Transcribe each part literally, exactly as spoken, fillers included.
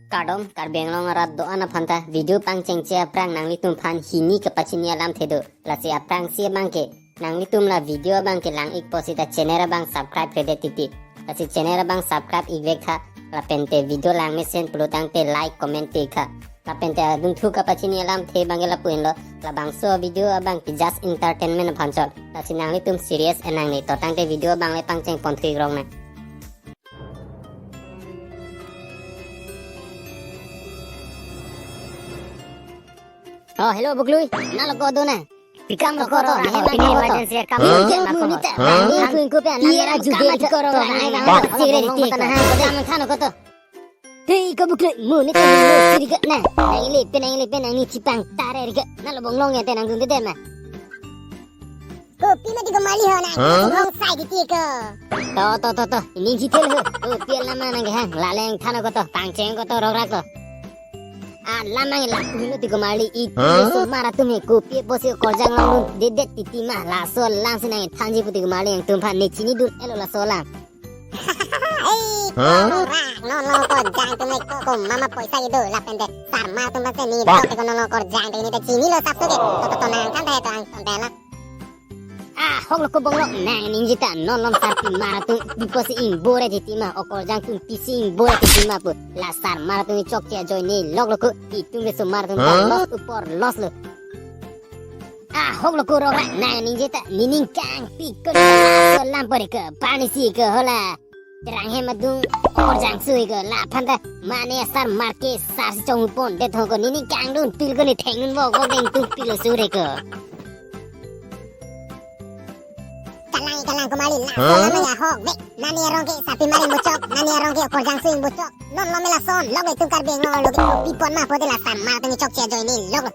Kardom, Karbi Anglong arat do-an aphan ta video pangchengche aphrang nanglitum aphan hini kepachini alamthe do. Lasi aphrangsi abang ke, nanglitum la video abang ke lang-ikpo seta channel abang subscribe-redet titi. Lasi channel abang subscribe-ik vek tha, lapente video langmesen pulotangte like, comment-ik tha. Lapente adungthu kepachini alamthe abang ke lapu henlo, labangso video abang ke just entertainment aphan chot. Lasi nanglitum serious en nangne, to tangte video abang le pangchengponthu-ik rong nang. Oh, hello, Buklui. Nalo ko do na? Pi kam lo ko do, nahe mang ko do. Emergency kam lo, ke ma ko do. Nangning kuing ko pe, nang mera jude di ko ro, nang mera jude di ko ro. Kam thano ko do. Hei, ko Buklui, mo ne tani mo siri ke na. Nang ili pe, nang ili pe, nangning chipang tare ri ke. Nalo bonglong ya te nangdun de ma. Kopi mati ko mali ho na, huh? Hong sai di ti ko. To, to, to, to. Ning chithel ho. Kopi alam ma nang kehang. Laleng thano ko to. Pangcheng ko to, rok rak to. Alam ma lapu mati ko mali it. Huh? Resomar atum he kopi pusi okorjang longdundedet titi ma. Laso alamsi nangthanji pu ti ko mali nangtum aphan ne chinidun-et lo laso alam. Ei, huh? Ko rak, non lo okorjang atum le ko, ko mama poisa kedo, lapente sarmar atum aphan si ne, to ke ko non lo okorjang atum ne ta chinilo sapso ke, to, to, to nangthan tha to ang tonte la. Ah, hok lo ko bonglong, nangning jita, non lom sarpimar atum, pi pusi ingbor-et titi ma, okorjang atum pisi ingbor-et titi ma pu, la sarmar atum chokche ajoine lok lo ko, itum resomar atum ta, huh? Loss upor loss lo. Ah, hok lo ko rok rak, nangning jita, nening kangpik ko ni ta laso alam pore ko, pani si ko hola. Terang hem adung, okorjang sui ko, laphan ta, mane sarmar ke, sar si chongpondet ho ko, nening kangdunpil ko ne thengnunbok, ko dengdunpil suri ko. Kalang, kalang ko mali, laso alam ma ya hok vek, nani arong ke sarpimar ingbor chok, nani arong ke okorjang sui ingbor chok, non lo me lason, lok le tum Karbi Anglong lo ke, pi pon ma pute la sarmar atum chokche ajoine lok lo.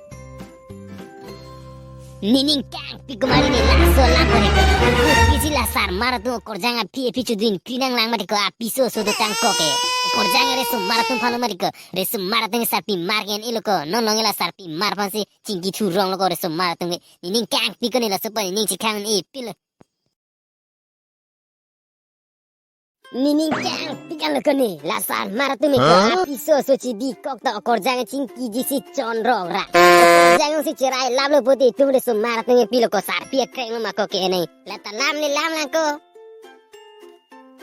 Nening kangpik ko mali ne laso alam pore ko. Pisi la sarmar atum okorjang aphi aphi chudun kri nanglang mati ko apiso so do tang ko ke. Okorjang resomar atum aphan lo mati ko. Resomar atum sarpimar ke en-et lo ko. Non lo nge la sarpimar aphan si chingki thurong lo ko resomar atum ke. Nening kangpik ko ne laso pen nening chikhang-un-e pilo. Nening kangpik an lo ko ne, la sarmar atum ke, huh? Apiso so chidikok ta okorjang chingkiji si chon rok rak. Okorjang si cherai lap lo pute itum resomar atum ke pilo ko sarpi akreng lo ma ko ke ne. La ta lam le lam lang ko.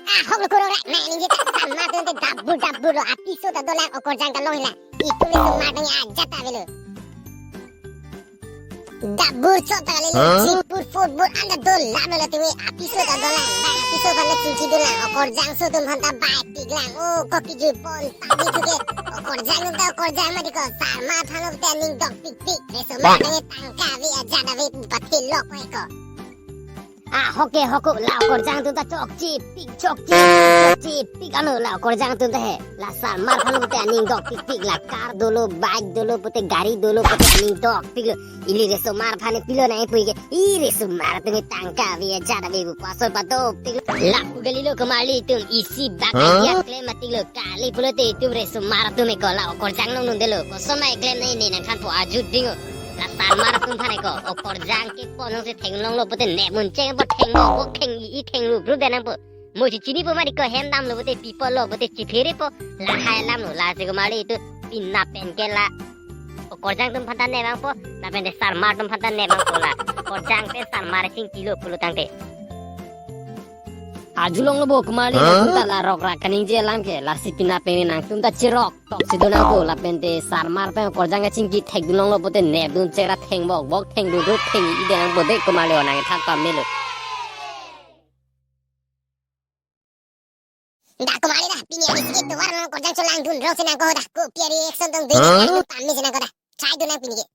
Ah, hok lo ko rok rak, nangning jita sarmar atum te dabur dabur lo, apiso ta dolang okorjang ta longle. Itum resomar atum ajat avelo. Dabur chot ta kali lo, huh? Jipur football anda dolang lo tumi, apiso ta dolang, bai apiso aphan le chingki dolang, okorjang so atum aphan ta baipik lang, o kopi jui pon tami thuke, okorjang atum ta okorjang mati ko, sarmar aphan lo te aning dokpikpik, resomar atum tangka ave ajat ave pu pathilok pai ko. Ah, hok ke hok ko, la okorjang atum ta chokchepik, chokchepik, chokchepik ano la okorjang atum ta he. La sarmar aphan lo pute aning dokpikpik, la car dolo, bike dolo, pute gari dolo, pute aning dokpik lo. Ili resomar aphan pilo nangpui ke. I resomar atum tangka ave ajat ave pu pasol padopik lo. Lapu kali lo ko mali itum isi bak, huh? Idea klem mati lo kali pulote itum resomar atum ke la okorjang longdunde lo. Koson ma klem nangji ne nangthanpo ajut bingo. La sarmar atum aphan ko, okorjang kepon si thenglong lo pute ne muncheng po thengbok bok theng-i thenglu bru de nangpo. Mo si chinipo mati ko hem dam lo pute pi apot lo pute chiphere po. Lahai alam lo lasi ko mali itum pinap pen ke la okorjang atum aphan ta ne vangpo, lapente sarmar atum aphan ta ne vangpo la. Okorjang pen sarmar chingki lo pulotangte. Arjulong lo bo ko mali, huh? Nangtum ta la rok rak kaningje alam ke, lasi pinap pen nangtum ta cherok tok si do nangpo, lapente sarmar pen okorjang kachingki thekdun long lo pute nepdun chera thengbok bok thengdun ru theng-i de nangpo de ko mali, o nangthan pamelo. Da ko mali da, pini ari si tovar nang okorjang cholangdun rong si nang ko da, kopi ari action tong dui, huh? Nang pami si nang ko da, chai dun nang pini ke.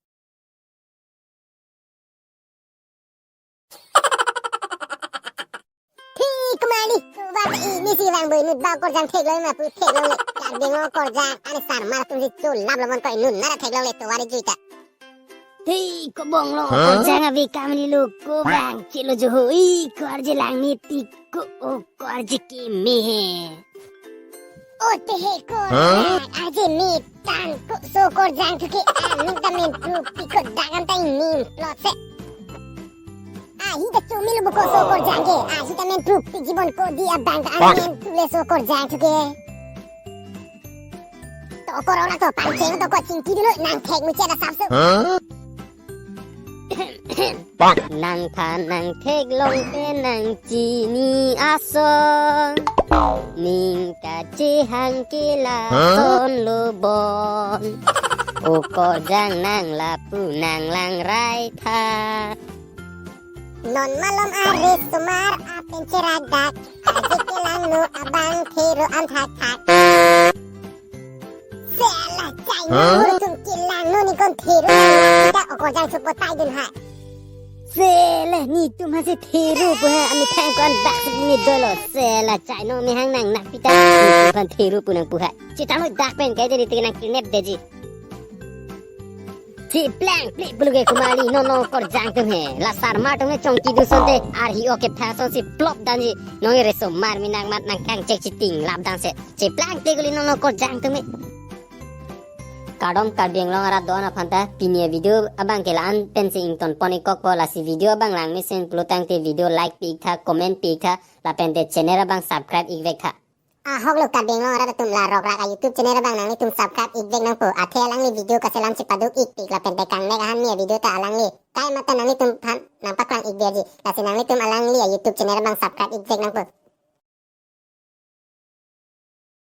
Thi ko mali, ko ba ta ini si vang boi nut ba okorjang theklong ma pu theklongle. Karbi Anglong okorjang ani sarmar atum si cholap lo mon ko inut nara theklongle tovar jui ta. Thi ko bonglong, huh? Okorjang ave kam ni lo ko bang chelo jo ho. I ko arje lang ni ti ko o ko arje keme he. O te he ko, huh? Arje me tang ko so okorjang thuke aning ta men pru pi ko dagam ta ingnim plot se. Ahi ta chomi lo bo ko so okorjang ke. Ahi ta men pru pi jibon ko di abang ta aning men pru le so okorjang thuke. To Okorok lak to pangcheng to ko chingki dunlo nang thek muche da sapso. Nang than nang theklong pen nang chini ason. Ning kachehang ke lason lo bon. Okorjang nang lapu nang langrai tha. Non malom arisomar apen cheradak. Kaji kelangno abang theru an thakthak. Sela chai nang mur tum kelangno ni kon theru nang kita okorjang supo tai dun hai. Sela nitum hasi theru pu hai ami thang kon bak sik ni dolo. Sela chai no mi hang nang nak pita nitum phan theru pu nang pu hai. Chitang lo dak pen kai deri tik nang kinep deji. Cheplang pli puluge kumali non okorjang tum he. La sarmar tum he chongki dun sonte arhi oke thang sonsi plop danji. Non risomar mi nang mat nang kangchek chiting lap dang se. Cheplang pli kuli non okorjang tum he. Kardom Karbi Anglong arat do-an aphan ta pini avideo abang ke la-an pensi ington pon-ik kokpo, lasi video abang lang mesen pulo tangte video like pi-ik tha, comment pi-ik tha, lapente channel abang subscribe-ik vek tha. Ahok lo Karbi Anglong arat atum, la Rokrak a YouTube channel abang nanglitum subscribe-ik vek nangpo, athe alangli video kaselam si paduk-ik pik lapente kangnek ahan mi avideo ta alangli kai mata nanglitum phan nang paklang-ik biaji, lasi nanglitum alangli a YouTube channel abang subscribe-ik vek nangpo.